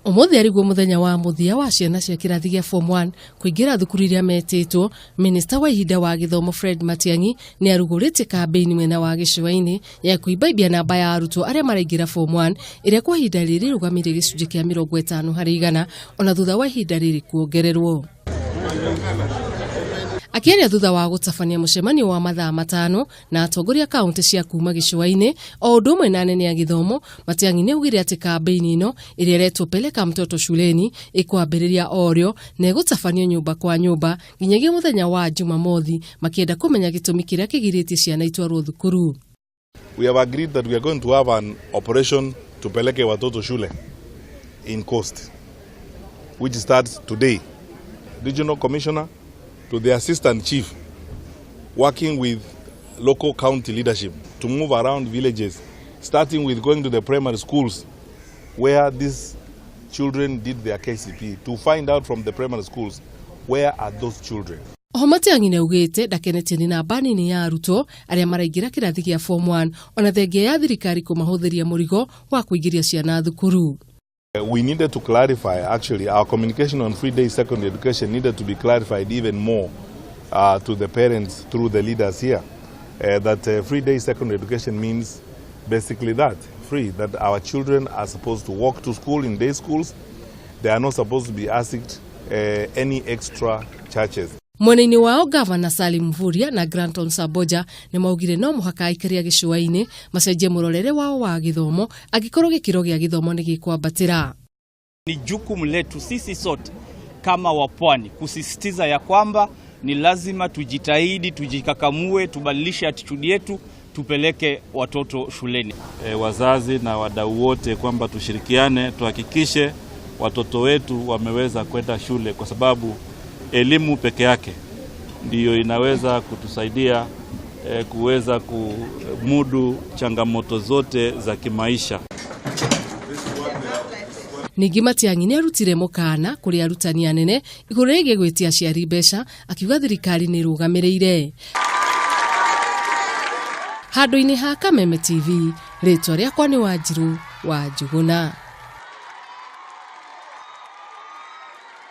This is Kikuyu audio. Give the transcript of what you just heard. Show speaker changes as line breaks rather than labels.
Ũmũthĩ arĩguo mũthenya wa mũthia wa ciana cia kĩrathi gĩa form 1 kũingĩra thukuru iria metĩtwo. Minista wa ihinda wa gĩthomo Fred Matiang'i nĩ arugũrĩtie kambĩini mwena wa gĩcũa-inĩ ya kũimbaimbia namba ya arutwo arĩa maraingĩra form 1 ĩrĩa kwa ihinda rĩrĩ ĩrũgamĩire gĩcunjĩ kĩa 50% ona thutha wa ihinda rĩrĩ kuongererwo. Akĩaria thutha wa gũtabania mũcemanio wa mathaa 5 na atongoria kaunti cia kuma gĩcũa-inĩ o ũndũ ũmwe na anene a gĩthomo, Matiang'i nĩ augire atĩ kambĩini ĩno ĩrĩa ĩretwo Peleka Mtoto Shuleni ĩkwambĩrĩria o rĩo na ĩgũtabanio nyũmba kwa nyũmba nginyagia mũthenya wa Jumamothi, makĩenda kũmenya gĩtũmi kĩrĩa kĩgirĩtie ciana itwarwo thukuru.
We have agreed that we are going to have an operation Tupeleke Watoto Shule in Coast, which starts today. Regional Commissioner to the Assistant Chief, working with local county leadership to move around villages, starting with going to the primary schools where these children did their KCP, to find out from the primary schools where are those children.
Oho Matiang'i nĩaugĩte ndakenetio nĩ namba nini ya arutwo arĩa maraingĩra kĩrathi gĩa form 1 ona thengia ya thirikari kũmahũthĩria mũrigo wa kũingĩria ciana thukuru.
We needed to clarify, actually, our communication on free day secondary education needed to be clarified even more to the parents through the leaders here, that free day secondary education means basically that, free, that our children are supposed to walk to school in day schools. They are not supposed to be asked any extra charges.
Mwena-inĩ wao Gavana Salim Mvurya na Granton Samboja nĩ maugire no mũhaka aikari a gĩcũa-inĩ macenjie mũrorere wao wa gĩthomo angĩkorwo gĩkĩro gĩa gĩthomo nĩ gĩkwambatĩra.
Ni jukumu letu sisi sote kama wapwani kusisitiza ya kwamba ni lazima tujitahidi, tujikakamue, tubadilishe attitude yetu, tupeleke watoto shuleni.
Wazazi na wadau wote kwamba tushirikiane, tuhakikishe watoto wetu wameweza kwenda shule, kwa sababu elimu peke yake ndiyo inaweza kutusaidia kuweza kumudu changamoto zote za kimaisha.
Ningĩ Matiang'i nĩ arutire mũkana kũrĩ arutani anene igũrũ rĩgiĩ gwĩtia aciari mbeca, akiuga thirikari nĩ ĩrũgamĩrĩire. Handũ-inĩ ha Kameme TV, rĩtwa rĩakwa nĩ Wanjirũ wa Njũgũna.